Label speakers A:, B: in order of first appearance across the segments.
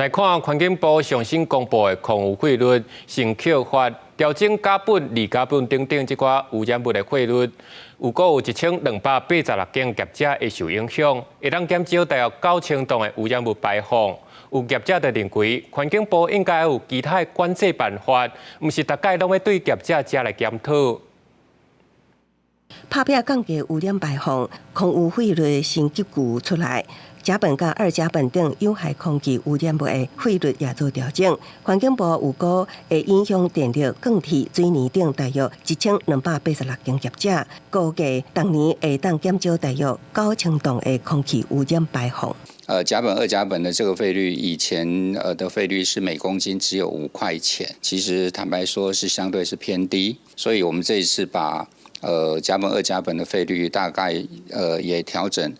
A: 來看環境部上新公布的空污費率，新扣法調整甲苯、二甲苯等等這寡污染物的費率，有閣有1286間業者會受影響，會當減少大約9000噸的污染物排放。有業者就認為，環境部應該有其他的管制辦法，毋是逐擺攏欲對業者遮來檢討。
B: 拍拚降低污染排放，空污費率新結構出來。甲苯佮二甲苯等有害空氣污染物的費率也做調整。環境部預估會影響電力、鋼鐵、水泥等大約1286間業者，估計當年會當減少大約9000噸的空氣污染排放。
C: 甲苯、二甲苯的這個費率，以前的費率是每公斤只有5塊錢，其實坦白說是相對是偏低，所以我們這一次把甲苯、二甲苯的費率大概也調整，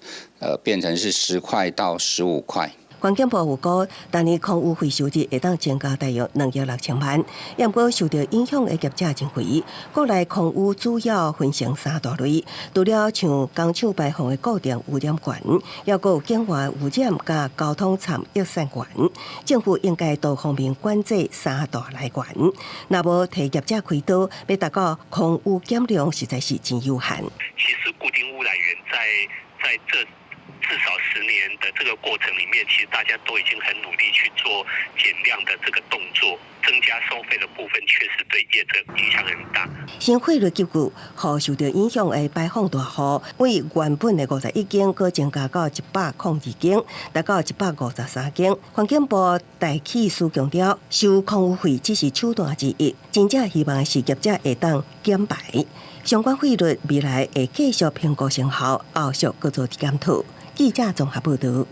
C: 變成是10塊到15塊。
B: 環境部預估，當年空污費收入會當增加大約2億6千萬，毋過受著影響的業者真濟。國內空污主要分成三大類，除了像工廠排放的固定污染源，猶閣有境外污染佮交通摻逸散源。政府應該多方面管制三大來源，若無替業者開刀，欲達到空污減量，實在是真有限。
D: 其實固定污染源在這至少10年的這個過程裡面，其實大家都已經很努力去做減量的這個動作，增加收費的部分確實對業者影響很大。
B: 新費率結構，予受著影響的排放大戶，對原本的51間，閣增加到102間，達到153間。環境部大氣司強調，收空污費只是手段之一，真正希望是業者會當減排。相關費率未來會繼續評估成效，後續閣做檢討。記者綜合報導。